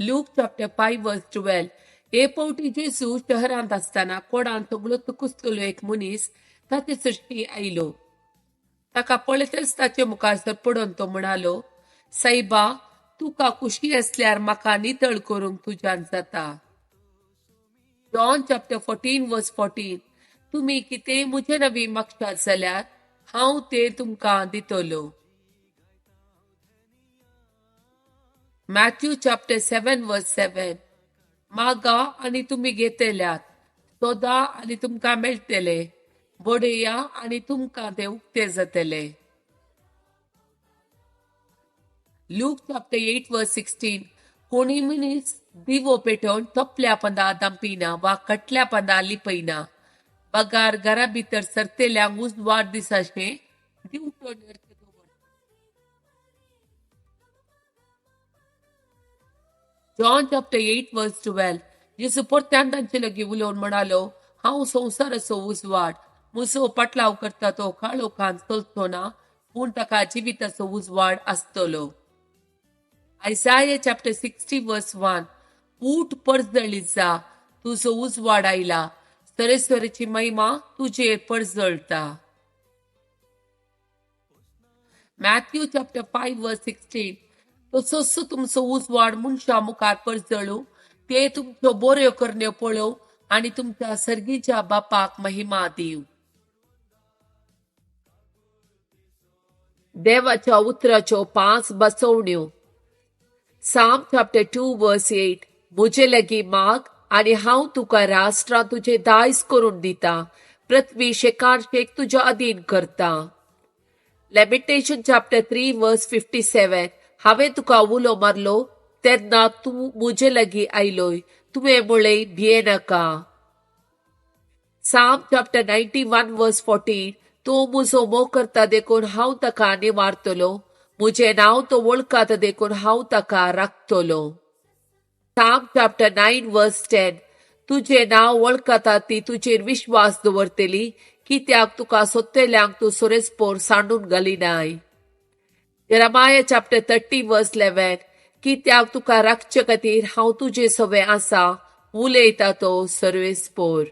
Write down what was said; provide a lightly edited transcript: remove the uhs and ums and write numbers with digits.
Luke chapter 5 verse 12. हे फावटी जेजू शहरांत आसतना कोडान सगळो तुकुसलेलो एक मनीस ताचे सृश्टी आयलो. ताका पळयतच ताचे मुखार सरपडून तो म्हणालो, सायबा, तुका खुशी आसल्यार म्हाका नितळ करूंक तुज्यान जाता. John chapter 14 verse 14. तुमी कितेंय म्हजे नवी मागशात जाल्यार हांव तें तुमकां दितलो. Matthew chapter 7 verse 7. मागा आनी तुमी घेतल्यात, सोदा आनी तुमकां मेळटले, बडया आनी तुमकां ते उक्ते जातले. Luke chapter 8 verse 16. कोणी मनीस दिवो पेटोवन तोपल्या पंदा दांपिना वा कटल्या पंदा लिपयना, बगार घरा भितर सरतेल्यांक उजवाड दिसाशें दिवटो. John chapter 8 verse 12. जेजू परत्यान तांचे लागीं उलोवन म्हणालो, हांव संवसाराचो उजवाड. म्हजो पाटलाव करता तो काळोखान चलचो ना, पूण ताका जिविताचो उजवाड आसतलो. Isaiah chapter 60 verse 1. ऊठ परजळीत जा, तुजो उजवाड आयला, सरेसरेची महिमा तुजेर परजळटा. Matthew chapter 5 verse 16. तसोच तुमचो उजवाड मनशा मुखार परजळू, ते तुमच्यो बऱ्यो करण्यो पळोवं आनी तुमच्या सर्गीच्या बापाक महिमा दिवं. देवाच्या उतराच्यो 5 बसवण्यो. Psalm chapter 2 verse 8. म्हजे लागीं माग आनी हांव तुका राष्ट्रां तुजें दायज करून दिता, पृथ्वी शेकान शेक तुज्या अधीन करता. Lamentation chapter 3 verse 57. हांवें तुका उलो मारलो तेन्ना तूं म्हजे लागीं आयलोय, तुवें म्हळें भियेनाका. Psalm chapter 91 verse 14. तूं म्हजो मोग करता देखून हांव ताका निवारतलो, म्हजें नांव तो वळखता देखून हांव ताका राखतलो. Psalm chapter 9 verse 10. तुजें नांव वळखता ती तुजेर विश्वास दवरतली, कित्याक तुका सोदतल्यांक तूं सोरेसपोर सांडून घालिनाय. Jeremiah chapter 30 verse 11. कित्याक तुका राखचे खातीर हांव तुजे सवे आसा, उलयता तो सर्वेस्पोर.